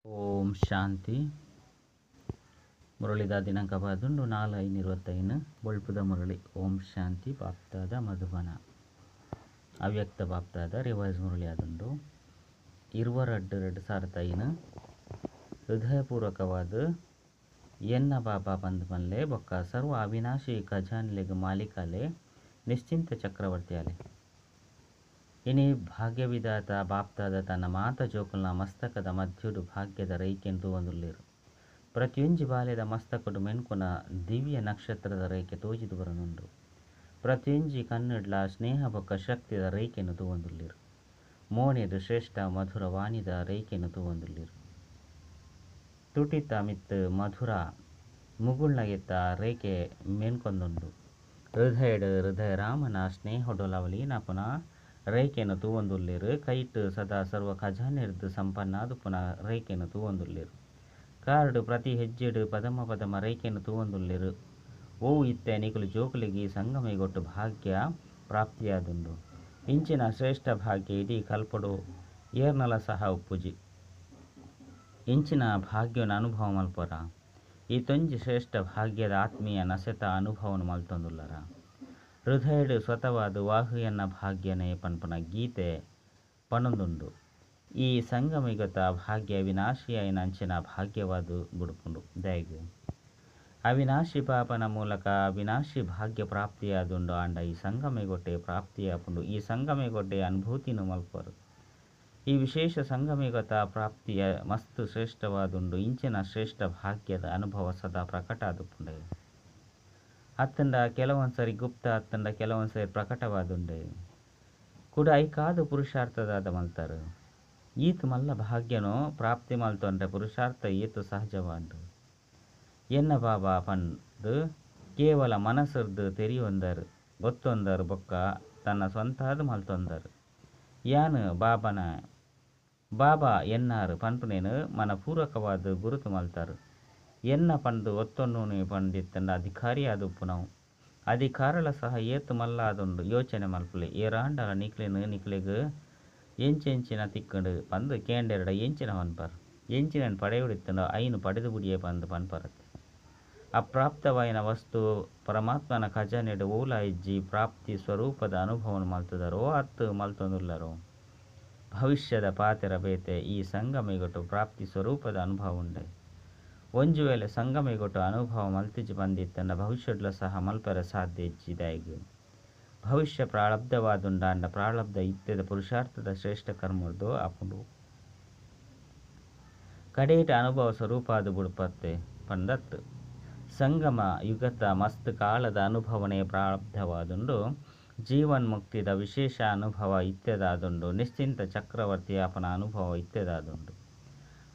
ಓಂ ಶಾಂತಿ. ಮುರಳಿದ ದಿನಾಂಕ ಪದುಂಡು 4 5 25 ಬೊಳ್ಪುದ ಮುರಳಿ. ಓಂ ಶಾಂತಿ. ಬಾಪ್ತಾದ ಮಧುಬನ ಅವ್ಯಕ್ತ ಬಾಪ್ತಾದ ರಿವೈಸ್ ಮುರಳಿ ಆದುಂಡು. 22 2005. ಹೃದಯಪೂರ್ವಕವಾದ ಎನ್ನ ಬಾಬಾ ಬಂದ್ ಪನ್ಲೆ ಬೊಕ್ಕ ಸರ್ವ ಅವಿನಾಶಿ ಖಜಾನ್ಲೆಗ್ ಮಾಲೀಕಾಲೆ ನಿಶ್ಚಿಂತ ಚಕ್ರವರ್ತಿ ಆಲೆ. ಇನಿ ಭಾಗ್ಯವಿದಾತ ಬಾಪ್ತಾದ ತನ್ನ ಮಾತ ಜೋಕುಲ್ನ ಮಸ್ತಕದ ಮಧ್ಯುಡು ಭಾಗ್ಯದ ರೇಖೆನ್ ತೂವೊಂದುಲ್ಲೆರ್. ಪ್ರತಿಯೊಂಜಿ ಬಾಲೆದ ಮಸ್ತಕಡು ಮೆನ್ಕುನ ದಿವ್ಯ ನಕ್ಷತ್ರದ ರೇಖೆ ತೋಜಿದ್ ಬರೊಂದುಂಡು. ಪ್ರತಿಯೊಂಜಿ ಕಣ್ಣುಡ್ಲ ಸ್ನೇಹ ಬೊಕ್ಕ ಶಕ್ತಿದ ರೇಖೆನ್ ತೂವೊಂದುಲ್ಲೆರ್. ಮೋನೆಡ್ ಶ್ರೇಷ್ಠ ಮಧುರ ವಾಣಿದ ರೇಖೆನ್ ತೂವೊಂದುಲ್ಲೆರ್. ತುಟಿತ ಮಿತ್ತ್ ಮಧುರ ಮುಗುಳ್ನಗೆತ ರೇಖೆ ಮೆನ್ಕೊಂದುಂಡು. ಹೃದಯಡ್ ಹೃದಯ ರಾಮನ ಸ್ನೇಹೊಡು ಲವಲೀನಪುನ ರೇಖೆನ್ ತೂವೊಂದುಲ್ಲೆರ್. ಕೈಟ್ ಸದಾ ಸರ್ವ ಖಜಾನೆರ್ದ್ ಸಂಪನ್ನಾದುಪ್ಪುನ ರೇಖೆನ್ ತೂವೊಂದುಲ್ಲೆರ್. ಕಾರ್ಡ್ ಪ್ರತಿ ಹೆಜ್ಜೆಡ್ ಪದಮ ಪದಮ ರೇಖೆನ್ ತೂವೊಂದುಲ್ಲೆರ್. ಓ ಇತ್ತೆ ನಿಕುಲು ಜೋಕುಲೆಗ್ ಈ ಸಂಗಮಯುಗೊಟ್ಟು ಭಾಗ್ಯ ಪ್ರಾಪ್ತಿಯಾದುಂಡು. ಇಂಚಿನ ಶ್ರೇಷ್ಠ ಭಾಗ್ಯ ಇಡೀ ಕಲ್ಪಡು ಏರ್ನಲ ಸಹ ಉಪ್ಪುಜಿ. ಇಂಚಿನ ಭಾಗ್ಯನು ಅನುಭವ ಮಲ್ಪರ ಈತೊಂಜಿ ಶ್ರೇಷ್ಠ ಭಾಗ್ಯದ ಆತ್ಮೀಯ ನಸೆತ ಅನುಭವನು ಮಲ್ತೊಂದುಲ್ಲರ. ಹೃದಯಡ್ ಸ್ವತವಾದ ವಾಹು ಎನ್ನ ಭಾಗ್ಯನೇ ಪನ್ಪುನ ಗೀತೆ ಪನೊಂದುಂಡು. ಈ ಸಂಗಮಯುಗತ ಭಾಗ್ಯ ಅವಿನಾಶಿಯಾಯಿನ ಅಂಚಿನ ಭಾಗ್ಯವಾದ ಬುಡುಪುಂಡು. ದಾಯೆಗ್ ಅವಿನಾಶಿ ಪಾಪನ ಮೂಲಕ ಅವಿನಾಶಿ ಭಾಗ್ಯ ಪ್ರಾಪ್ತಿಯಾದುಂಡು. ಆಂಡ ಈ ಸಂಗಮಯುಗೊಟ್ಟೆ ಪ್ರಾಪ್ತಿಯಾಪುಂಡು. ಈ ಸಂಗಮಯುಗೊಟ್ಟೆ ಅನುಭೂತಿನ ಮಲ್ಪರು. ಈ ವಿಶೇಷ ಸಂಗಮಯುಗತ ಪ್ರಾಪ್ತಿಯ ಮಸ್ತ್ ಶ್ರೇಷ್ಠವಾದುಂಡು. ಇಂಚಿನ ಶ್ರೇಷ್ಠ ಭಾಗ್ಯದ ಅನುಭವ ಸದಾ ಪ್ರಕಟ ಆದುಪ್ಪುಂಡೆ. ಅತ್ತಂಡ ಕೆಲವೊಂದ್ಸರಿ ಗುಪ್ತ, ಅತ್ತಂಡ ಕೆಲವೊಂದ್ಸರಿ ಪ್ರಕಟವಾದುಂಡೆ. ಕೂಡ ಐಕಾದ ಪುರುಷಾರ್ಥದಾದ ಮಲ್ತಾರು. ಈತ್ ಮಲ್ಲ ಭಾಗ್ಯನೋ ಪ್ರಾಪ್ತಿ ಮಲ್ತೊಂಡ್ರೆ ಪುರುಷಾರ್ಥ ಏತು ಸಹಜವಾಂಡು. ಎನ್ನ ಬಾಬಾ ಪಂದು ಕೇವಲ ಮನಸ್ಸುರ್ದು ತೆರಿಯೊಂದರು, ಒತ್ತೊಂದರು ಬೊಕ್ಕ ತನ್ನ ಸ್ವಂತಾದ ಮಲ್ತೊಂದರು. ಯಾನ್ ಬಾಬನ ಬಾಬಾ ಎನ್ನಾರು ಪನ್ಪುನೇನು ಮನಪೂರ್ವಕವಾದ ಗುರುತು ಮಲ್ತಾರು. ಎನ್ನ ಪಂದು ಒತ್ತೊನ್ನುನಿ ಪಂದಿತ್ತಂಡ ಅಧಿಕಾರಿಯಾದುಪ್ಪುನವು. ಅಧಿಕಾರಲ ಸಹ ಏತು ಮಲ್ಲಾದುಂಡು ಯೋಚನೆ ಮಲ್ಪುಲೆ. ಏರಾಂಡಲ ನಿಕ್ಲೆನ್ ನಿಕ್ಲೆಗ್ ಎಂಚೆಂಚಿನ ತಿಕ್ಕುಂಡು ಪಂದು ಕೇಂಡೆರಡ ಎಂಚಿನ ಪನ್ಪರ್. ಎಂಚಿನ ಪಡೆಯುಡಿತ್ತಂಡ ಐನು ಪಡೆದು ಬುಡಿಯೆ ಪಂದು ಪನ್ಪರತ್ತೆ. ಅಪ್ರಾಪ್ತವಾಯಿನ ವಸ್ತು ಪರಮಾತ್ಮನ ಖಜಾನೆಡ್ ಓಲ ಇಜ್ಜಿ. ಪ್ರಾಪ್ತಿ ಸ್ವರೂಪದ ಅನುಭವನು ಮಲ್ತದರೋ ಅತ್ತು ಮಲ್ತೊಂದುಲ್ಲರೋ. ಭವಿಷ್ಯದ ಪಾತೆರ ಬೇತೆ. ಈ ಸಂಗಮಯುಗೊಟ್ಟು ಪ್ರಾಪ್ತಿ ಸ್ವರೂಪದ ಅನುಭವ ಉಂಡೆ. ಒಂಜಿ ವೇಳೆ ಸಂಗಮಯುಗೊಟ್ಟು ಅನುಭವ ಮಲ್ತಿಜಿ ಬಂದಿತ್ತಂಡ ಭವಿಷ್ಯಡ್ಲ ಸಹ ಮಲ್ಪೆರ ಸಾಧ್ಯ ಇಜ್ಜಿ. ದಾಯೆಗ್ ಭವಿಷ್ಯ ಪ್ರಾರಬ್ಧವಾದುಂಡಾಂಡ ಪ್ರಾರಬ್ಧ ಇತ್ತೆದ ಪುರುಷಾರ್ಥದ ಶ್ರೇಷ್ಠ ಕರ್ಮರ್ದು ಆಪುಂಡು. ಕಡೇಟ ಅನುಭವ ಸ್ವರೂಪಾದ ಬುಡುಪತ್ತೆ ಪಂದತ್ತು. ಸಂಗಮ ಯುಗತ ಮಸ್ತ್ ಕಾಲದ ಅನುಭವನೇ ಪ್ರಾರಬ್ಧವಾದುಂಡು. ಜೀವನ್ ಮುಕ್ತಿದ ವಿಶೇಷ ಅನುಭವ ಇತ್ತೆದಾದುಂಡು. ನಿಶ್ಚಿಂತ ಚಕ್ರವರ್ತಿ ಆಪನ ಅನುಭವ ಇತ್ತೆದಾದುಂಡು.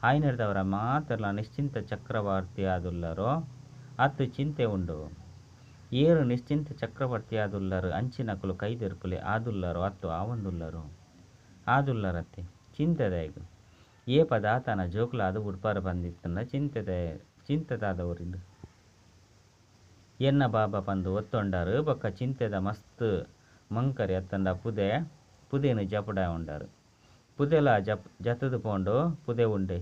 ಆಯ್ನೆರ್ದವರ ಮಾತ್ರಲ ನಿಶ್ಚಿಂತ ಚಕ್ರವರ್ತಿ ಆದುಲ್ಲರೋ ಅತ್ತು ಚಿಂತೆ ಉಂಡು. ಏರು ನಿಶ್ಚಿಂತ ಚಕ್ರವರ್ತಿ ಆದುಲ್ಲರು ಅಂಚಿನಕುಲು ಕೈದೆರ್ಪುಲೆ ಆದುಲ್ಲರೋ ಅತ್ತು ಆವಂದುಲ್ಲರೋ ಆದುಲ್ಲರತ್ತೆ. ಚಿಂತೆದಾಯಗ ಏ ಪದಾತನ ಜೋಕುಲಾದ ಬುಡ್ಪಾರ ಬಂದಿತ್ತಂಡ ಚಿಂತೆದ ಚಿಂತೆದಾದವರಿಂಡು. ಎನ್ನ ಬಾಬಾ ಪಂದು ಒತ್ತೊಂಡಾರು ಬೊಕ್ಕ ಚಿಂತೆದ ಮಸ್ತ್ ಮಂಕರಿ ಅತ್ತಂಡ ಪುದೆ ಪುದೆನು ಜಪುಡ ಉಂಡಾರು. ಪುದೆಲ ಜತದು ಪೋಂಡು ಪುದೆ ಉಂಡೆ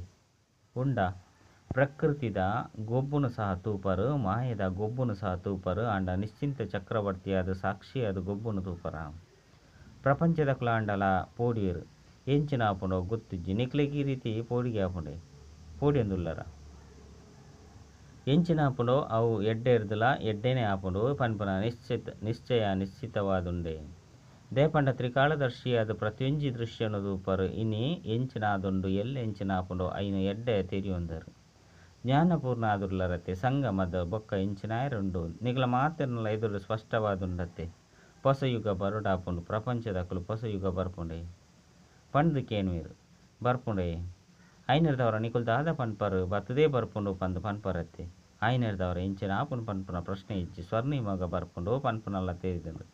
ಉಂಡ. ಪ್ರಕೃತಿದ ಗೊಬ್ಬುನು ಸಹ ತೂಪರು, ಮಾಯದ ಗೊಬ್ಬುನು ಸಹ ತೂಪರು. ಆಂಡ ನಿಶ್ಚಿಂತ ಚಕ್ರವರ್ತಿಯಾದ ಸಾಕ್ಷಿಯಾದ ಗೊಬ್ಬುನು ತೂಪರ. ಪ್ರಪಂಚದ ಕುಲಾಂಡಲ ಪೋಡಿಯರು ಎಂಚಿನ ಆಪುಂಡೋ ಗೊತ್ತಿಜ್ಜಿ. ನಿಕ್ಲೆಗ್ ಈ ರೀತಿ ಪೋಡಿಗೆ ಆಪುಂಡೆ ಪೋಡಿಯೊಂದುಲ್ಲರ. ಎಂಚಿನ ಆಪುಂಡೋ ಅವು ಎಡ್ಡೆ ಇರ್ದಲ ಎಡ್ಡೆನೆ ಆಪುಂಡು ಪನ್ಪುನ ನಿಶ್ಚಯ ನಿಶ್ಚಿತವಾದುಂಡೆ. ದೇಪಂಡ ತ್ರಿಕಾಲದರ್ಶಿಯಾದ ಪ್ರತಿಯೊಂಜಿ ದೃಶ್ಯನು ತೂಪರು. ಇನಿ ಎಂಚಿನಾದುಂಡು ಎಲ್ಲೆ ಎಂಚಿನ ಆಪುಂಡೋ ಐನು ಎಡ್ಡೆ ತೆರಿಯೊಂದರು. ಜ್ಞಾನಪೂರ್ಣ ಆದುಲ್ಲರತ್ತೆ. ಸಂಗಮದ ಬೊಕ್ಕ ಎಂಚಿನಾಯರುಂಡು ನಿಕಲ ಮಾತೆರ್ನಲ ಎದುರು ಸ್ಪಷ್ಟವಾದುಂಡತ್ತೆ. ಹೊಸ ಯುಗ ಬರೋಡಾಪುಂಡು. ಪ್ರಪಂಚದಕುಲು ಹೊಸ ಯುಗ ಬರ್ಪುಂಡೆ ಪಂದು ಕೇನ್ವೇರು ಬರ್ಪುಂಡೆ. ಐನೆರ್ದವರ ನಿಕುಲು ದಾದ ಪನ್ಪರು ಬತ್ತದೇ ಬರ್ಪುಂಡು ಪಂದು ಪನ್ಪರತ್ತೆ. ಐನೆರ್ದವರ ಎಂಚಿನ ಆಪುಂಡು ಪನ್ಪುನ ಪ್ರಶ್ನೆ ಇಜ್ಜಿ. ಸ್ವರ್ಣಿಮಗ ಬರ್ಪುಂಡು ಪನ್ಪುನಲ್ಲ ತೆರಿದುಂಡು.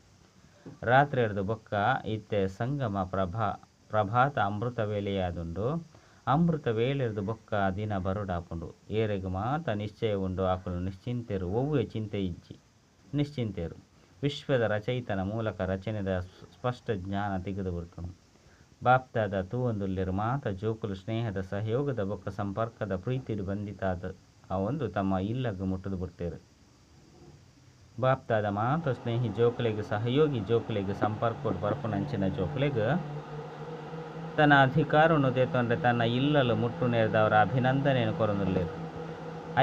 ರಾತ್ರಿ ಬೊಕ್ಕ ಇತ್ತೆ ಸಂಗಮ ಪ್ರಭಾತ ಅಮೃತ ವೇಳೆಯಾದುಂಡು. ಅಮೃತ ವೇಳೆರ್ದು ಬೊಕ್ಕ ದಿನ ಬರೋಡಾಪುಂಡು. ಏರೆಗ್ ಮಾತ ನಿಶ್ಚಯ ಉಂಡು ಆಕುಲು ನಿಶ್ಚಿಂತೆರು. ಒವ್ವೆ ಚಿಂತೆ ಇಜ್ಜಿ ನಿಶ್ಚಿಂತೆರು. ವಿಶ್ವದ ರಚಯಿತನ ಮೂಲಕ ರಚನೆದ ಸ್ಪಷ್ಟ ಜ್ಞಾನ ತಿಗದು ಬರ್ತುಂಡು. ಬಾಪ್ದಾದಾ ತೂವೊಂದುಲ್ಲೆರ್ ಮಾತ ಜೋಕುಲು ಸ್ನೇಹದ, ಸಹಯೋಗದ ಬೊಕ್ಕ ಸಂಪರ್ಕದ ಪ್ರೀತಿಡ್ ಬಂಧಿತಾದ್ ಆವೊಂದು ತಮ್ಮ ಇಲ್ಲಗ್ ಮುಟ್ಟುದು ಬುಡ್ತೆರ್. ಬಾಪ್ದಾದಾ ಮಾತ ಸ್ನೇಹಿ ಜೋಕುಲೆಗ್, ಸಹಯೋಗಿ ಜೋಕುಲೆಗ್, ಸಂಪರ್ಕೊಡು ಬರ್ಪುನಂಚಿನ ಜೋಕುಲೆಗ್ ತನ್ನ ಅಧಿಕಾರವನ್ನು ದೆತೊಂಡೆ ತನ್ನ ಇಲ್ಲಲು ಮುಟ್ಟುನೇರ್ದವರ ಅಭಿನಂದನೆಯನ್ನು ಕೊರೊಂದುಲ್ಲೆರ್.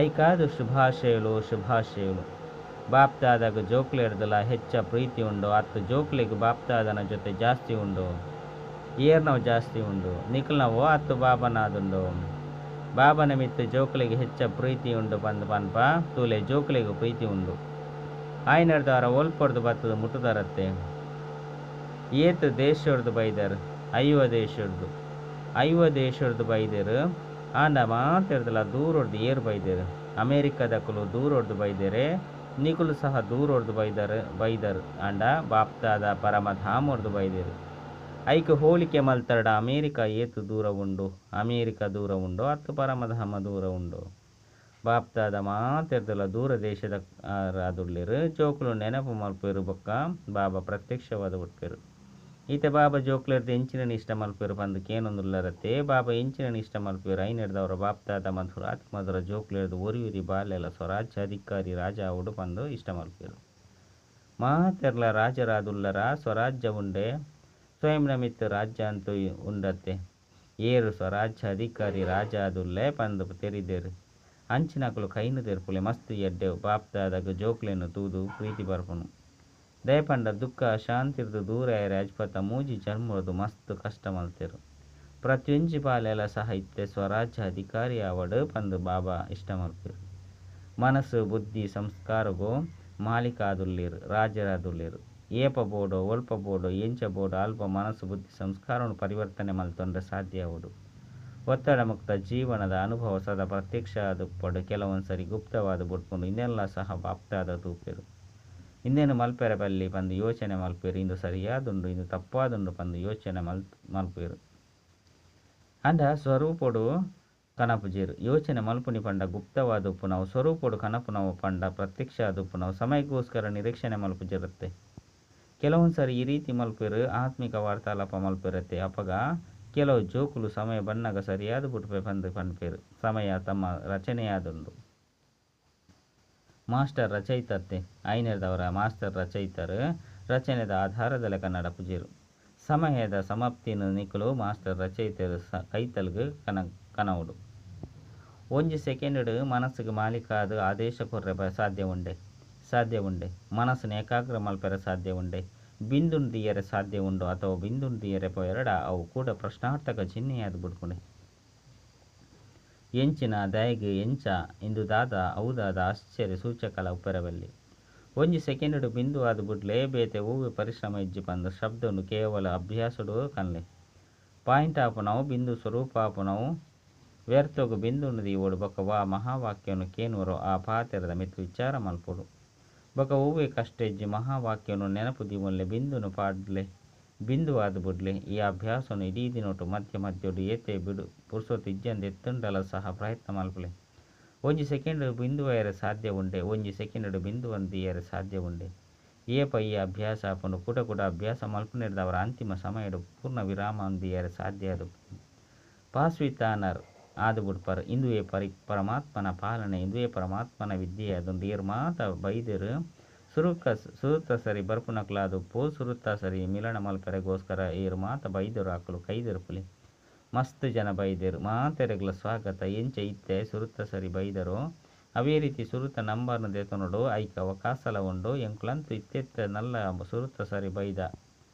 ಐಕಾದ್ ಶುಭಾಶಯಲು, ಶುಭಾಶಯಲು. ಬಾಪ್ದಾದಾಗ ಜೋಕುಲೆಡ್ದಲ ಹೆಚ್ಚ ಪ್ರೀತಿ ಉಂಡು, ಅತ್ತು ಜೋಕುಲೆಗ್ ಬಾಪ್ದಾದನ ಜೊತೆ ಜಾಸ್ತಿ ಉಂಡು, ಏರ್ನವು ಜಾಸ್ತಿ ಉಂಡು, ನಿಕಲ್ನವೋ ಅತ್ತು ಬಾಬನಾದುಂಡು. ಬಾಬನ ಮಿತ್ತು ಜೋಕುಲೆಗ್ ಹೆಚ್ಚ ಪ್ರೀತಿ ಉಂಡು ಪಂದ್ ಪನ್ಪ ತೂಲೆ, ಜೋಕುಲೆಗ್ ಪ್ರೀತಿ ಉಂಡು. ಆಯ್ನರ್ದವರ ಒಲ್ಪೊರ್ದು ಬತ್ತದ ಮುಟ್ಟುದಾರತ್ತೆ. ಏತ್ ದೇಶೊರ್ದು ಬೈದರ್? 50 ದೇಶೊರ್ದು, 50 ದೇಶೊರ್ದು ಬೈದೆರ್. ಆಂಡ ಮಾತೆರ್ದಲ ದೂರೊರ್ದು ಏರ್ ಬೈದೆರ್? ಅಮೇರಿಕಾದಕುಲು ದೂರೊರ್ದು ಬೈದೆರೆ, ನಿಕುಲು ಸಹ ದೂರೊರ್ದು ಬೈದರ್ ಬೈದರ್. ಆಂಡ ಬಾಪ್ದಾದ ಪರಮಧಾಮೊರ್ದು ಬೈದೆರ್. ಐಕ್ ಹೋಲಿಕೆ ಮಲ್ತರ್ಡ ಅಮೇರಿಕ ಏತ್ ದೂರ ಉಂಡು? ಅಮೇರಿಕ ದೂರ ಉಂಡು ಅತ್ತು ಪರಮಧಾಮ ದೂರ ಉಂಡು? ಬಾಪ್ದಾದ ಮಾತೆರ್ದಲ ದೂರ ದೇಶದ ಆದುಲ್ಲೆರ್. ಜೋಕುಲು ನೆನಪು ಮಲ್ಪೆರ್ ಬೊಕ್ಕ ಬಾಬಾ ಪ್ರತ್ಯಕ್ಷವಾದ ಉಟ್ಪೆರ್. ಈತೆ ಬಾಬಾ ಜೋಕುಲೆರ್ದ್ ಎಂಚಿನ ಇಷ್ಟ ಮಲ್ಪೆರ್ ಪಂದ್ ಕೇನೊಂದುಲ್ಲರತ್ತೆ. ಬಾಬಾ ಎಂಚಿನ ಇಷ್ಟ ಮಲ್ಪೆರ್? ಐನೆರ್ದವರ ಬಾಪ್ದಾದ ಮಧುರಾತಿ ಮಧುರ ಜೋಕುಲೆರ್ದ್ ಒರಿ ಒರಿ ಬಾಲೆಲ ಸ್ವರಾಜ್ಯ ಅಧಿಕಾರಿ ರಾಜ ಆವೊಡು ಪಂದ್ ಇಷ್ಟ ಮಲ್ಪೆರ್. ಮಾತೆರ್ಲ ರಾಜರಾದುಲ್ಲರ, ಸ್ವರಾಜ್ಯ ಉಂಡೆ? ಸ್ವಯಂನ ಮಿತ್ತ್ ರಾಜ್ಯ ಅಂತೂ ಉಂಡತ್ತೆ. ಏರ್ ಸ್ವರಾಜ್ಯ ಅಧಿಕಾರಿ ರಾಜ ಆದುಲ್ಲೆ ಪಂದ್ ತೆರಿದೆರ್, ಅಂಚಿನಕುಲು ಕೈನ್ ದೆರ್ಪುಲೆ. ಮಸ್ತ್ ಎಡ್ಡೆ. ಬಾಪ್ದಾದಾಗ ಜೋಕುಲೆನ್ ತೂದು ಪ್ರೀತಿ ಬರ್ಪುನು. ದಯಪಂಡ ದುಃಖ ಅಶಾಂತಿರ್ದ್ ದೂರ ಆಯೆರೆ ಅಜ್ಪತ ಮೂಜಿ ಜನ್ಮೊರ್ದು ಮಸ್ತ್ ಕಷ್ಟ ಮಲ್ತೆರ್. ಪ್ರತಿಯೊಂಜಿ ಬಾಲೆಲ ಸಹ ಇತ್ತೆ ಸ್ವರಾಜ್ಯ ಅಧಿಕಾರಿ ಆವಡ್ ಪಂದ್ ಬಾಬಾ ಇಷ್ಟ ಮಲ್ಪೆರ್. ಮನಸ್ಸು ಬುದ್ಧಿ ಸಂಸ್ಕಾರಗು ಮಾಲೀಕ ಆದುಲ್ಲೆರ್, ರಾಜರಾದುಲ್ಲೆರ್. ಏಪ ಬೋಡೋ, ಒಲ್ಪ ಬೋಡೋ, ಎಂಚ ಬೋಡೋ ಅಲ್ಪ ಮನಸ್ಸು ಬುದ್ಧಿ ಸಂಸ್ಕಾರವನ್ನು ಪರಿವರ್ತನೆ ಮಲ್ತೊಂಡ್ರೆ ಸಾಧ್ಯ ಆವೊಡು. ಒತ್ತಡ ಮುಕ್ತ ಜೀವನದ ಅನುಭವ ಸದಾ ಪ್ರತ್ಯಕ್ಷ ಆದುಪ್ಪಡು, ಕೆಲವೊಂದ್ಸರಿ ಗುಪ್ತವಾದ ಬುಡ್ಪುಂಡು. ಇಂದೆನ್ಲ ಸಹ ಬಾಪ್ದಾದ ತೂಪೆರ್. ಇಂದೆನ್ ಮಲ್ಪೆರೆ ಬಲ್ಲಿ ಪಂದ್ ಯೋಚನೆ ಮಲ್ಪೆರ್. ಇಂದು ಸರಿಯಾದುಂಡು, ಇಂದು ತಪ್ಪಾದುಂಡು ಪಂದ್ ಯೋಚನೆ ಮಲ್ಪೆರ್. ಆಂಡ ಸ್ವರೂಪೊಡು ಕನಪುಜೆರ್. ಯೋಚನೆ ಮಲ್ಪುನಿ ಪಂಡ ಗುಪ್ತವಾದ ಉಪ್ಪುನವು, ಸ್ವರೂಪೊಡು ಕನಪುನವು ಪಂಡ ಪ್ರತ್ಯಕ್ಷ ಆದುಪ್ಪುನವು. ಸಮಯಗೋಸ್ಕರ ನಿರೀಕ್ಷಣೆ ಮಲ್ಪುಜೆರತ್ತೆ. ಕೆಲವೊಂದು ಸಾರಿ ಈ ರೀತಿ ಮಲ್ಪೆರ್, ಆತ್ಮಿಕ ವಾರ್ತಾಲಾಪ ಮಲ್ಪೆರತ್ತೆ. ಅಪಗ ಕೆಲವು ಜೋಕುಲು ಸಮಯ ಬನ್ನಗ ಸರಿಯಾದ ಬುಡ್ಪೆ ಪಂದ್ ಪನ್ಪೆರ್. ಸಮಯ ತಮ್ಮ ರಚನೆಯಾದುಂಡು. ಮಾಸ್ಟರ್ ರಚಯಿತತ್ತೆ. ಐನೆರ್ದವರ ಮಾಸ್ಟರ್ ರಚಯಿತರು ರಚನೆದ ಆಧಾರದ ಲೆಕ್ಕ ನಡಪುಜೆರ್. ಸಮಯದ ಸಮಾಪ್ತಿನ ನಿಕುಲು ಮಾಸ್ಟರ್ ರಚಯಿತರು ಕೈತಲ್ಗ್ ಕನವೊಡು. ಒಂಜಿ ಸೆಕೆಂಡ್ ಮನಸ್ಸಿಗೆ ಮಾಲೀಕ ಆದ್ ಆದೇಶ ಕೊರ್ರೆ ಸಾಧ್ಯ ಉಂಡೆ? ಸಾಧ್ಯ ಉಂಡೆ? ಮನಸ್ಸನ್ನು ಏಕಾಗ್ರ ಮಲ್ಪೆರೆ ಸಾಧ್ಯ ಉಂಡೆ? ಬಿಂದುನ್ ದೀಯರೆ ಸಾಧ್ಯ ಉಂಡು ಅಥವಾ ಬಿಂದುನ್ ದೀಯರೆ ಪೋಯೆರಡ ಅವು ಕೂಡ ಪ್ರಶ್ನಾರ್ಥಕ ಚಿಹ್ನೆಯಾದ್ ಬುಡ್ಪುಂಡೆ. ಎಂಚಿನ ದಾಯೆಗ್ ಎಂಚ ಇಂದು ದಾದ ಅವು ದಾದ ಆಶ್ಚರ್ಯ ಸೂಚಕಲ ಉಪ್ಪೆರೆ ಬಲ್ಲಿ. ಒಂಜಿ ಸೆಕೆಂಡ್ ಬಿಂದು ಆದ್ ಬುಡ್ಲೆ, ಬೇತೆ ಒವ್ವೆ ಪರಿಶ್ರಮ ಇಜ್ಜಿ ಪಂದ್ ಶಬ್ದನು ಕೇವಲ ಅಭ್ಯಾಸಡು ಕನ್ಲೆ. ಪಾಯಿಂಟ್ ಆಪುನವು, ಬಿಂದು ಸ್ವರೂಪ ಆಪುನವು. ವ್ಯರ್ಥಗ್ ಬಿಂದುನು ದೀವೊಡು ಬೊಕ್ಕ ವಾ ಮಹಾವಾಕ್ಯನು ಕೇನುವರೋ ಆ ಪಾತೆರದ ಮಿತ್ತ್ ವಿಚಾರ ಮಲ್ಪೊಡು. ಬೊಕ್ಕ ಒವ್ವೆ ಕಷ್ಟ ಇಜ್ಜಿ. ಮಹಾವಾಕ್ಯನು ನೆನಪು ದೀವೊನ್ಲೆ, ಬಿಂದುನು ಪಾಡ್ಲೆ, ಬಿಂದು ಆದ್ ಬುಡ್ಲೆ. ಈ ಅಭ್ಯಾಸನು ಇಡೀ ದಿನೊಟು ಮಧ್ಯ ಮಧ್ಯೊಡು ಏತೆ ಬಿಡು ಪುರ್ಸೊತ್ತು ಇಜ್ಜಂದೆ ಎತ್ತುಂಡಲ ಸಹ ಪ್ರಯತ್ನ ಮಲ್ಪುಲೆ. ಒಂಜಿ ಸೆಕೆಂಡ್ ಬಿಂದು ಆಯೆರೆ ಸಾಧ್ಯ ಉಂಡೆ? ಒಂಜಿ ಸೆಕೆಂಡ್ ಬಿಂದುವನ್ನು ದೀಯರೆ ಸಾಧ್ಯ ಉಂಡೆ? ಏಪ ಈ ಅಭ್ಯಾಸ ಆಪುಂಡು? ಕುಡ ಕುಡ ಅಭ್ಯಾಸ ಮಲ್ಪುನೆರ್ದ್ ಅವರ ಅಂತಿಮ ಸಮಯಡ್ ಪೂರ್ಣ ವಿರಾಮ ದೀಯರೆ ಸಾಧ್ಯ ಆದು ಪಾಸ್ವಿತಾನರ್ ಆದ್ ಬುಡ್ಪರ್. ಇಂದುವೇ ಪರಮಾತ್ಮನ ಪಾಲನೆ, ಇಂದುವೇ ಪರಮಾತ್ಮನ ವಿದ್ಯೆ ಆದುಂಡು. ಏರ್ ಮಾತ ಬೈದೆರ್ ಸುರುತ ಸರಿ ಬರ್ಪುನಕುಲಾದುಪ್ಪು, ಸುರುತ ಸರಿ ಮಿಲನ ಮಲ್ಪೆರೆಗೋಸ್ಕರ ಏರ್ ಮಾತ ಬೈದೆರು ಅಕುಲು ಕೈದೆರ್ಪುಲೆ. ಮಸ್ತ್ ಜನ ಬೈದೆರ್, ಮಾತೆರೆಗ್ಲ ಸ್ವಾಗತ. ಎಂಚ ಇತ್ತೆ ಸುರುತ ಸರಿ ಬೈದರು ಅವೇ ರೀತಿ ಸುರುತ ನಂಬರ್ನ ದೆತೊನೊಡು, ಐಕ್ ಅವಕಾಶಲ ಉಂಡು. ಎಂಕುಲಂತೂ ಇತ್ತೆ ನಲ್ಲ ಸುರುತ ಸರಿ ಬೈದ,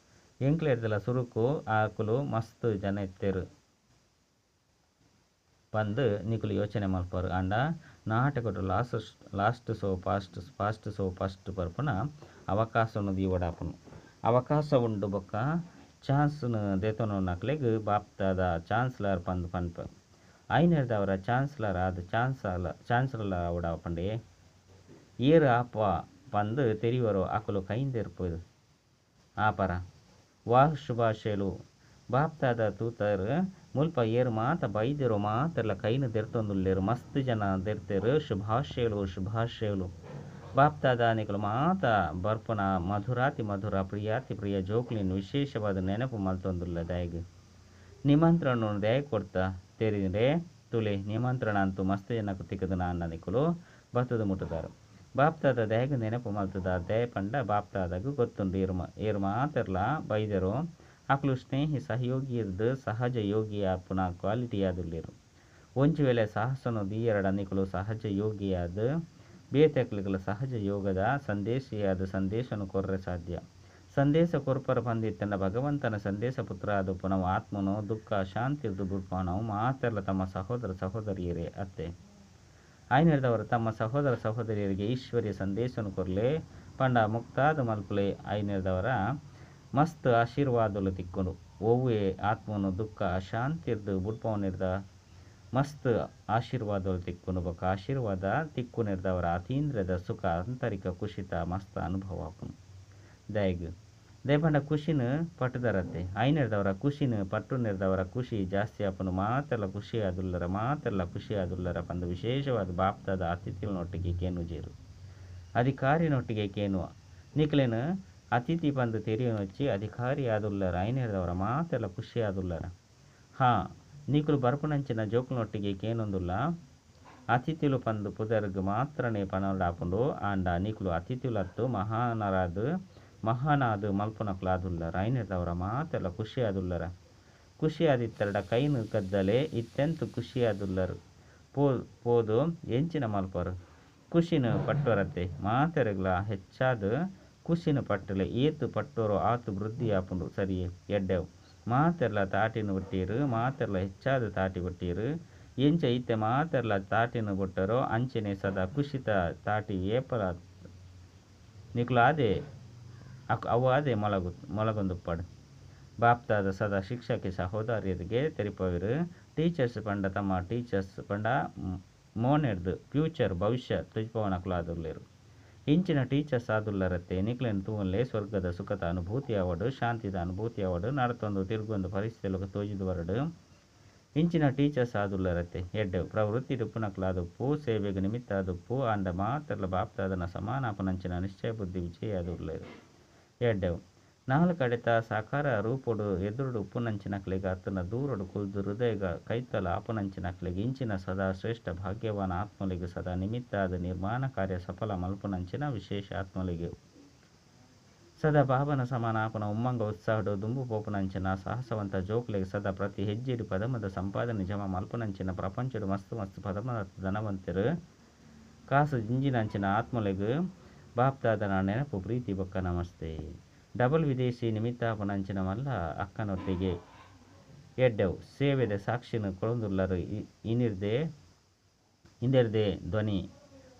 ಎಂಕ್ಲೆರ್ದಲ ಸುರುಕು ಅಕುಲು ಮಸ್ತ್ ಜನ ಇತ್ತೆರ್ ಪಂದ್ ನಿಕುಲು ಯೋಚನೆ ಮಲ್ಪರು. ಆಂಡ ನಾಟಕಡು last so fast, fast so first ಬರ್ಪುನ ಅವಕಾಶನು ದೀವೊಡಾಪುಂಡು. ಅವಕಾಶ ಉಂಡು ಬೊಕ್ಕ ಚಾನ್ಸ್ನ್ ದೆತೊನುನಕ್ಲೆಗ್ ಬಾಪ್ದಾದ ಚಾನ್ಸ್ಲರ್ ಪಂದ್ ಪನ್ಪ. ಐನೆರ್ದವರ ಚಾನ್ಸ್ಲರ್ ಆದ್ ಚಾನ್ಸಲರ್ ಆವೊಡಾಪುಂಡೆ. ಏರ್ ಆಪ ಪಂದ್ ತೆರಿಯೊರೋ ಅಕುಲು ಕೈಂದೆರ್ಪೆರ್ ಆಪರ. ವಾ ಶುಭಾಶಯಲು. ಬಾಪ್ದಾದ ತೂತರ್ ಮುಲ್ಪ ಏರ್ ಮಾತ ಬೈದೆರೋ ಮಾತೆರ್ಲ ಕೈನ್ ದೆರ್ತೊಂದುಲ್ಲೆರ್. ಮಸ್ತ್ ಜನ ದೆರ್ತೆರ್. ಶುಭಾಶಯಲು, ಶುಭಾಶಯಲು. ಬಾಪ್ದಾದ ನಿಕುಲು ಮಾತ ಬರ್ಪುನ ಮಧುರಾತಿ ಮಧುರ ಪ್ರಿಯಾತಿ ಪ್ರಿಯ ಜೋಕುಲೆನ್ ವಿಶೇಷವಾದ ನೆನಪು ಮಲ್ತೊಂದುಲ್ಲ. ದಾಯೆಗ್ ನಿಮಂತ್ರಣ ದಯ ಕೊರ್ತ ತೆರಿದರೆ ತುಲೆ ನಿಮಂತ್ರಣ ಅಂತೂ ಮಸ್ತ್ ಜನಕ್ಕೆ ತಿಕ್ಕದು ನಾನ್ನ ನಿಕುಲು ಬತ್ತದ ಮುಟ್ಟುದಾರು. ಬಾಪ್ತಾದ ದಯಗ ನೆನಪು ಮಲ್ತದ ದಯ ಪಂಡ ಬಾಪ್ತಾದಾಗ ಗೊತ್ತುಂಡು ಏರು ಮಾತೆರ್ಲ ಬೈದರು ಅಕ್ಲು ಸ್ನೇಹಿ ಸಹಯೋಗಿ ಇರ್ದು ಸಹಜ ಯೋಗಿ ಆಪುನ ಕ್ವಾಲಿಟಿ ಆದುಲ್ಲೇರು. ಒಂಜಿ ವೇಳೆ ಸಾಹಸನು ದೀಯರಡ ನಿಕುಲು ಸಹಜ ಯೋಗಿಯಾದ ಬೇತೆಕ್ಲುಗಳ ಸಹಜ ಯೋಗದ ಸಂದೇಶಿಯಾದ ಸಂದೇಶನು ಕೊರ್ರೆ ಸಾಧ್ಯ. ಸಂದೇಶ ಕೊರ್ಪರ ಪಂದಿತ್ತಂಡ ಭಗವಂತನ ಸಂದೇಶ ಪುತ್ರ ಅದು ಪುನಃ ಆತ್ಮನು ದುಃಖ ಶಾಂತಿರ್ದು ಬುಡ್ಪನವು ಮಾತೆರ್ಲ ತಮ್ಮ ಸಹೋದರ ಸಹೋದರಿಯರೇ ಅತ್ತೆ. ಆಯ್ನೆರ್ದವರು ತಮ್ಮ ಸಹೋದರ ಸಹೋದರಿಯರಿಗೆ ಈಶ್ವರ್ಯ ಸಂದೇಶನು ಕೊರ್ಲೆ ಪಂಡ ಮುಕ್ತಾದ ಮಲ್ಪುಲೆ. ಆಯ್ನೆರ್ದವರ ಮಸ್ತ್ ಆಶೀರ್ವಾದಲು ತಿಕ್ಕೊಂಡು ಒವ್ವೇ ಆತ್ಮನು ದುಃಖ ಅಶಾಂತಿರ್ದು ಬುಡ್ಪವನಿರ್ದ ಮಸ್ತ್ ಆಶೀರ್ವಾದಲು ತಿಕ್ಕೊಂಡು ಬೊಕ್ಕ ಆಶೀರ್ವಾದ ತಿಕ್ಕು ನಿರ್ದವರ ಅತೀಂದ್ರದ ಸುಖ ಆಂತರಿಕ ಕುಶಿತ ಮಸ್ತ್ ಅನುಭವ ಆಪುನು. ದಯಗ್ ದಯಪಂಡ ಖುಷಿನ ಪಟ್ಟುದರತ್ತೆ. ಐನೆರ್ದವರ ಖುಷಿನ ಪಟ್ಟು ನಿರ್ದವರ ಖುಷಿ ಜಾಸ್ತಿ ಆಪುನು. ಮಾತೆಲ್ಲ ಖುಷಿ ಆದುಲ್ಲರ ಮಾತೆಲ್ಲ ಖುಷಿ ಆದುಲ್ಲರ ಪಂದು ವಿಶೇಷವಾದ ಬಾಪ್ತಾದ ಅತಿಥಿಗಳನ್ನೊಟ್ಟಿಗೆ ಕೇನುಜೇರು ಅಧಿಕಾರಿನೊಟ್ಟಿಗೆ ಕೇನುವ ನಿಕ್ಲೇನು ಅತಿಥಿ ಪಂದು ತೆರಿಯನೊಚ್ಚಿ ಅಧಿಕಾರಿ ಆದುಲ್ಲರ ಐನೆರ್ದವರ ಮಾತೆಲ್ಲ ಖುಷಿ ಆದುಲ್ಲರ. ಹಾ ನೀಕುಲು ಬರ್ಪುನಂಚಿನ ಜೋಕುನೊಟ್ಟಿಗೆ ಕೇನೊಂದುಲ್ಲ ಅತಿಥಿಲು ಪಂದು ಪುದರ್ಗ್ ಮಾತ್ರನೇ ಪನೊಡಾಪುಂಡು. ಆಂಡ ನೀಕುಲು ಅತಿಥಿಲತ್ತು ಮಹಾನರಾದ ಮಹಾನಾದ ಮಲ್ಪುನಕ್ಲಾದುಲ್ಲರ ಐನೆರ್ದವರ ಮಾತೆಲ್ಲ ಖುಷಿ ಆದುಲ್ಲರ. ಖುಷಿಯಾದಿತ್ತರಡ ಕೈನು ಕದ್ದಲೆ ಇತ್ತೆಂತು ಖುಷಿಯಾದುಲ್ಲರು ಪೋದು ಎಂಚಿನ ಮಲ್ಪರು ಖುಷಿನ ಪಟ್ಟೊರತೆ ಮಾತೆರೆಗ್ಲ ಹೆಚ್ಚಾದ ಖುಷಿನ ಪಟ್ಟಲೆ ಏತು ಪಟ್ಟೋರು ಆತು ವೃದ್ಧಿ ಆಪುಂಡು. ಸರಿಯೇ ಎಡ್ಡೆವು ಮಾತೆರ್ಲ ತಾಟಿನ ಬುಟ್ಟೀರು ಮಾತೆರ್ಲ ಹೆಚ್ಚಾದ ತಾಟಿ ಬುಟ್ಟೀರು ಎಂಚ ಇತ್ತೆ ಮಾತೆರ್ಲ ತಾಟಿನ ಬುಟ್ಟರೋ ಅಂಚನೆ ಸದಾ ಖುಷಿತ ತಾಟಿ ಏಪಲ ನಿಕ್ಲಾದೆ ಅವು ಅದೇ ಮೊಳಗೊಂದುಪ್ಪಾಡು. ಬಾಪ್ತಾದ ಸದಾ ಶಿಕ್ಷಕಿ ಸಹೋದರಿಯರಿಗೆ ತೆರಿಪವಿರು. ಟೀಚರ್ಸ್ ಪಂಡ ತಮ್ಮ ಟೀಚರ್ಸ್ ಪಂಡ ಮೋನೆಡ್ದು ಫ್ಯೂಚರ್ ಭವಿಷ್ಯ ತುಜ್ಪವನಕುಲಾದುಲ್ಲೇರು. ಇಂಚಿನ ಟೀಚರ್ಸ್ ಆದುಲ್ಲರತ್ತೆ ನಿಕ್ಲೆನ್ ತೂವನ್ಲೆ ಸ್ವರ್ಗದ ಸುಖದ ಅನುಭೂತಿ ಆವಡು ಶಾಂತಿದ ಅನುಭೂತಿ ಆವಡು ನಡತೊಂದು ತಿರುಗೊಂದು ಪರಿಸ್ಥಿತಿಯೊಳಗೆ ತೋಜಿದು ಬರಡು. ಇಂಚಿನ ಟೀಚರ್ಸ್ ಆದುಲ್ಲರತ್ತೆ ಎಡ್ಡೆ ಪ್ರವೃತ್ತಿ ಉಪ್ಪುನಕ್ಲಾದುಪ್ಪು ಸೇವೆಗೆ ನಿಮಿತ್ತ ಆದುಪ್ಪು ಆಂಡ ಮಾತ್ರಲ ಬಾಪ್ತಾದನ ಸಮಾನಾಪನಂಚಿನ ನಿಶ್ಚಯ ಬುದ್ಧಿ ವಿಜಯ ಆದುಲ್ಲೇರು. ಎಡ್ಡೆವು ನಾಲ್ಕು ಕಡೆತ ಸಾಕಾರ ರೂಪೊಡು ಎದುರುಡು ಉಪ್ಪುನಂಚಿನಕ್ಲೆಗ್ ಅತ್ತನ ದೂರಡು ಕುಲ್ದು ಹೃದಯಗ ಕೈತಲ ಆಪುನಂಚಿನಕ್ಲೆಗ್ ಇಂಚಿನ ಸದಾ ಶ್ರೇಷ್ಠ ಭಾಗ್ಯವಾನ ಆತ್ಮಲಿಗೆ ಸದಾ ನಿಮಿತ್ತಾದ ನಿರ್ಮಾಣ ಕಾರ್ಯ ಸಫಲ ಮಲ್ಪುನಂಚಿನ ವಿಶೇಷ ಆತ್ಮಲಿಗೆ ಸದಾ ಬಾಬನ ಸಮಾನ ಆಪನ ಉಮ್ಮಂಗ ಉತ್ಸಾಹಡು ದುಂಬು ಪೋಪುನಂಚಿನ ಸಾಹಸವಂತ ಜೋಕ್ಲೆಗ್ ಸದಾ ಪ್ರತಿ ಹೆಜ್ಜೆಡು ಪದಮದ ಸಂಪಾದನೆ ಜಮ ಮಲ್ಪುನಂಚಿನ ಪ್ರಪಂಚಡು ಮಸ್ತು ಮಸ್ತು ಪದಮದ ಧನವಂತರು ಕಾಸು ಜಿಂಜಿನಂಚಿನ ಆತ್ಮಲೆಗ್ ಬಾಪ್ತಾದನ ನೆನಪು ಪ್ರೀತಿ ಬೊಕ್ಕ ನಮಸ್ತೆ. ಡಬಲ್ ವಿದೇಶಿ ನಿಮಿತ್ತಾಪನಂಚಿನ ಮಲ್ಲ ಅಕ್ಕನೊಟ್ಟಿಗೆ ಎಡ್ಡೆವು ಸೇವೆದ ಸಾಕ್ಷಿನ ಕೊಳಂದುಲ್ಲರು ಇಂದಿರ್ದೆ ಧ್ವನಿ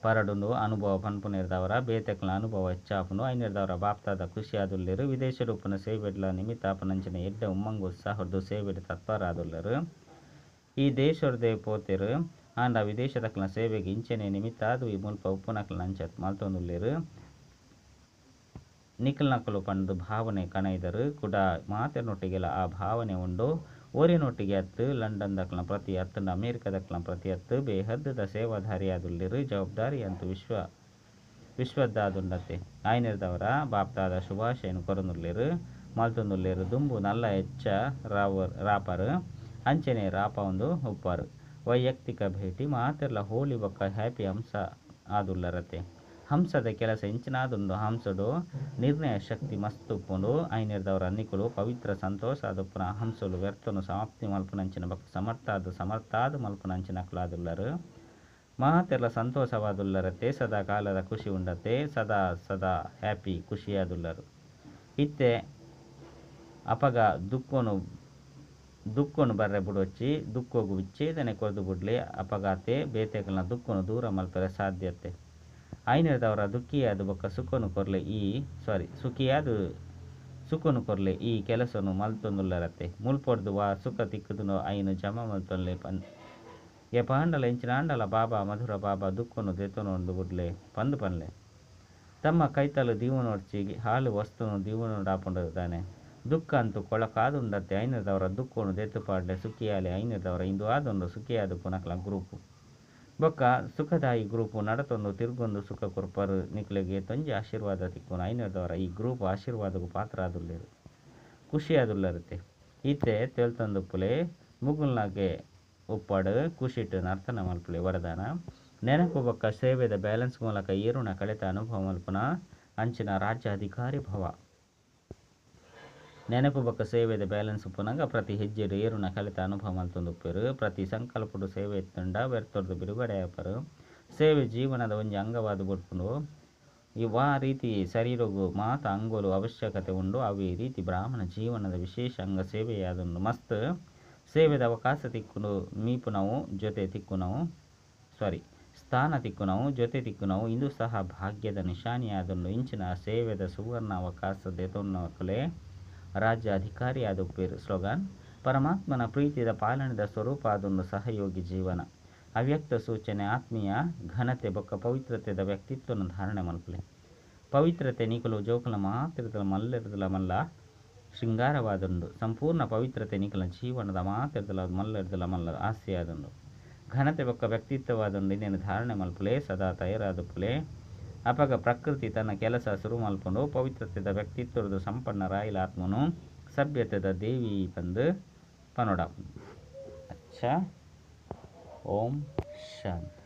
ಪರಡುಂಡು ಅನುಭವ ಪನ್ಪುನಿರ್ದವರ ಬೇತೆಕ್ಲ ಅನುಭವ ಹೆಚ್ಚಾಪುಂಡು. ಐನಿರ್ದವರ ಬಾಪ್ತಾದ ಖುಷಿ ಆದುಲ್ಲೇರು. ವಿದೇಶ ರೂಪನ ಸೇವೆಡ್ಲ ನಿಮಿತ್ತಾಪನಂಚಿನ ಎಡ್ಡೆ ಉಮ್ಮಂಗು ಉತ್ಸಾಹದ್ದು ಸೇವೆಡ್ ತತ್ಪರಾದುಲ್ಲರು. ಈ ದೇಶರ್ದೇ ಪೋತೆರು ಆಂಡ ವಿದೇಶದಕ್ಲ ಸೇವೆಗೆ ಇಂಚನೆ ನಿಮಿತ್ತಾದು ಈ ಮುಲ್ಪ ಉಪ್ಪುನಕ್ಲ ಅಂಚ ಮಲ್ತೊಂದುಲ್ಲೇರು. ನಿಖಲ್ನಕಲು ಪಂದು ಭಾವನೆ ಕಣೈದರು ಕೂಡ ಮಾತೆನೊಟ್ಟಿಗೆಲ ಆ ಭಾವನೆ ಉಂಡು. ಓರಿನೊಟ್ಟಿಗೆ ಅತ್ತು ಲಂಡನ್ ದಕ್ಲ ಪ್ರತಿ ಅತ್ತಂಡ ಅಮೇರಿಕದಕ್ಲ ಪ್ರತಿ ಅತ್ತು ಬೇಹದ್ದದ ಸೇವಾಧಾರಿಯಾದುಲ್ಲಿರು ಜವಾಬ್ದಾರಿ ಅಂತೂ ವಿಶ್ವದ್ದಾದುಂಡತೆ. ಆಯ್ನಿರ್ದವರ ಬಾಪ್ತಾದ ಶುಭಾಶಯನು ಕೊರನುಲ್ಲೇರು ಮಲ್ತೊಂದುಲ್ಲೇರು. ದುಂಬು ನಲ್ಲ ಹೆಚ್ಚ ರಾಪರು ಅಂಚನೆ ರಾಪ ಒಂದು ಉಪ್ಪಾರು. ವೈಯಕ್ತಿಕ ಭೇಟಿ ಮಾತೆರ್ಲ ಹೋಳಿ ಬೊಕ್ಕ ಹ್ಯಾಪಿ ಹಂಸ ಆದುಲ್ಲರತೆ. ಹಂಸದ ಕೆಲಸ ಇಂಚಿನಾದುಂಡು. ಹಂಸಡು ನಿರ್ಣಯ ಶಕ್ತಿ ಮಸ್ತ್ ಉಪ್ಪುಂಡು. ಐನಿರ್ದವರ ನಿಕುಲು ಪವಿತ್ರ ಸಂತೋಷ ಆದುಪ್ಪುನ ಹಂಸಲು ವ್ಯರ್ಥನು ಸಮಾಪ್ತಿ ಮಲ್ಪುನಂಚಿನ ಬೊಕ್ಕ ಸಮರ್ಥಾದ ಮಲ್ಪುನಂಚಿನಕ್ಲಾದುಲ್ಲರು. ಮಾತೆರ್ಲ ಸಂತೋಷವಾದುಲ್ಲರತೆ. ಸದಾ ಕಾಲದ ಖುಷಿ ಉಂಡತೆ. ಸದಾ ಸದಾ ಹ್ಯಾಪಿ ಖುಷಿಯಾದುಲ್ಲರು. ಇತ್ತೆ ಅಪಗ ದುಕ್ಕೊನು ಬರ್ರೆ ಬುಡೊಚ್ಚಿ ದುಕ್ಕೋಗು ವಿಚ್ಛೇದನೆ ಕೊರ್ದು ಬುಡ್ಲೆ ಅಪಗಾತೆ ಬೇತೆಕಲ್ನ ದುಕ್ಕೊನು ದೂರ ಮಲ್ಪರೆ ಸಾಧ್ಯತೆ. ಐನಿರ್ದವರ ದುಃಖಿಯಾದ ಬೊಕ್ಕ ಸುಖನು ಕೊರ್ಲೆ ಈ ಸುಖಿಯಾದ ಸುಖನು ಕೊರ್ಲೆ ಈ ಕೆಲಸನು ಮಲ್ತೊಂದುಲ್ಲರತೆ. ಮುಲ್ಪೊಡ್ದು ವಾ ಸುಖ ತಿಕ್ಕುದುನು ಐನು ಜಮ ಮಲ್ತೊನ್ಲೆ ಪನ್ ಎಪಾಂಡಲ ಎಂಚಿನಾಂಡಲ ಬಾಬಾ ಮಧುರ ಬಾಬಾ ದುಕ್ಕೊನು ದೆತೊನೊಂದು ಬುಡ್ಲೆ ಪಂದು ಪನ್ಲೆ. ತಮ್ಮ ಕೈತಲು ದೀವನೊಡ್ಚಿ ಹಾಲು ವಸ್ತುನು ದೀವನೊಡಾಪುಂಡುದಾನೆ. ದುಃಖ ಅಂತೂ ಕೊಳಕಾದುಂಡತ್ತೆ. ಐನಿರ್ದವರ ದುಕ್ಕೊನು ದೆತ್ತು ಪಾಡ್ಲೆ ಸುಖಿಯಾಲೆ. ಐನಿರ್ದವರ ಇಂದು ಆದೊಂದು ಸುಖಿಯಾದ ಪುನಕ್ಲ ಗ್ರೂಪು ಬೊಕ್ಕ ಸುಖದಾಯಿ ಗ್ರೂಪು ನಡತೊಂದು ತಿರುಗೊಂದು ಸುಖ ಕೊರ್ಪರು ನಿಕ್ಲೆಗೆ ತೊಂಜಿ ಆಶೀರ್ವಾದ ತಿಕ್ಕುನು. ಐನಿರ್ದವರ ಈ ಗ್ರೂಪ್ ಆಶೀರ್ವಾದಕ್ಕೂ ಪಾತ್ರ ಆದುಲ್ಲೇರು ಖುಷಿಯಾದುಲ್ಲರುತ್ತೆ. ಇತ್ತೆ ತೆಲ್ತೊಂದುಪ್ಪುಲೆ ಮುಗುಳ್ನಗೆ ಉಪ್ಪಡ್ ಖುಷಿಟ್ ನರ್ತನ ಮಲ್ಪುಲೆ. ವರದಾನ ನೆನಪು ಬೊಕ್ಕ ಸೇವೆದ ಬ್ಯಾಲೆನ್ಸ್ ಮೂಲಕ ಏರುನ ಕಳೆತ ಅನುಭವ ಮಲ್ಪುನ ಅಂಚಿನ ರಾಜ್ಯ ಅಧಿಕಾರಿ ಭವ. ನೆನಪು ಬೊಕ್ಕ ಸೇವೆದ ಬ್ಯಾಲೆನ್ಸ್ ಉಪ್ಪುನಗ ಪ್ರತಿ ಹೆಜ್ಜೆಡ್ ಏರುನ ಕಲೆತ ಅನುಭವ ಮಲ್ತೊಂದುಪ್ಪೆರ್. ಪ್ರತಿ ಸಂಕಲ್ಪಡ್ ಸೇವೆ ಇತ್ತುಂಡ ವ್ಯರ್ಥರ್ದ್ ಬಿಡುಗಡೆ ಆಪರ್. ಸೇವೆ ಜೀವನದ ಒಂಜಿ ಅಂಗವಾದ್ ಬುಡ್ಪುಂಡು. ವಾ ರೀತಿ ಶರೀರಗ್ ಮಾತ ಅಂಗೋಲು ಅವಶ್ಯಕತೆ ಉಂಡು ಅವ್ವೆ ರೀತಿ ಬ್ರಾಹ್ಮಣ ಜೀವನದ ವಿಶೇಷ ಅಂಗ ಸೇವೆಯಾದುಂಡು. ಮಸ್ತ್ ಸೇವೆದ ಅವಕಾಶ ತಿಕ್ಕುಂಡು ಮೀಪುನವು ಜೊತೆ ತಿಕ್ಕುನವು ಸಾರಿ ಸ್ಥಾನ ತಿಕ್ಕುನವು ಜೊತೆ ತಿಕ್ಕುನವು ಇಂದು ಸಹ ಭಾಗ್ಯದ ನಿಶಾನಿಯಾದುಂಡು. ಇಂಚಿನ ಸೇವೆದ ಸುವರ್ಣ ಅವಕಾಶ ದೆತೊನ್ನಕುಲೇ ರಾಜ್ಯ ಅಧಿಕಾರಿ ಆದುಪ್ಪೆರ್. ಸ್ಲೋಗನ್ ಪರಮಾತ್ಮನ ಪ್ರೀತಿದ ಪಾಲನೆದ ಸ್ವರೂಪ ಆದುಂಡು ಸಹಯೋಗಿ ಜೀವನ. ಅವ್ಯಕ್ತ ಸೂಚನೆ ಆತ್ಮೀಯ ಘನತೆ ಬೊಕ್ಕ ಪವಿತ್ರತೆದ ವ್ಯಕ್ತಿತ್ವನ ಧಾರಣೆ ಮಲ್ಪುಲೆ. ಪವಿತ್ರತೆ ನಿಕುಲು ಜೋಕುಲ ಮಾತಿರ್ದಲ ಮಲ್ಲೆರ್ದಲ ಮಲ್ಲ ಶೃಂಗಾರವಾದುಂಡು. ಸಂಪೂರ್ಣ ಪವಿತ್ರತೆ ನಿಕಲ ಜೀವನದ ಮಾತೆರ್ದಲ ಮಲ್ಲೆರ್ದಲ ಮಲ್ಲ ಆಸೆಯಾದುಂಡು. ಘನತೆ ಬೊಕ್ಕ ವ್ಯಕ್ತಿತ್ವವಾದುಂಡು ಇಂದೆನ್ ಧಾರಣೆ ಮಲ್ಪುಲೆ ಸದಾ ತಯಾರಾದುಪ್ಪುಲೆ. ಅಪಗ ಪ್ರಕೃತಿ ತನ್ನ ಕೆಲಸ ಸುರು ಮಲ್ಪುಂಡು. ಪವಿತ್ರತೆದ ವ್ಯಕ್ತಿತ್ವದ ಸಂಪನ್ನ ರಾಯಿಲ ಆತ್ಮನು ಸಭ್ಯತೆದ ದೇವಿ ಪಂದ್ ಪನೊಡಾಪುಂಡು. ಅಚ್ಚ ಓಂ ಶಾಂತಿ.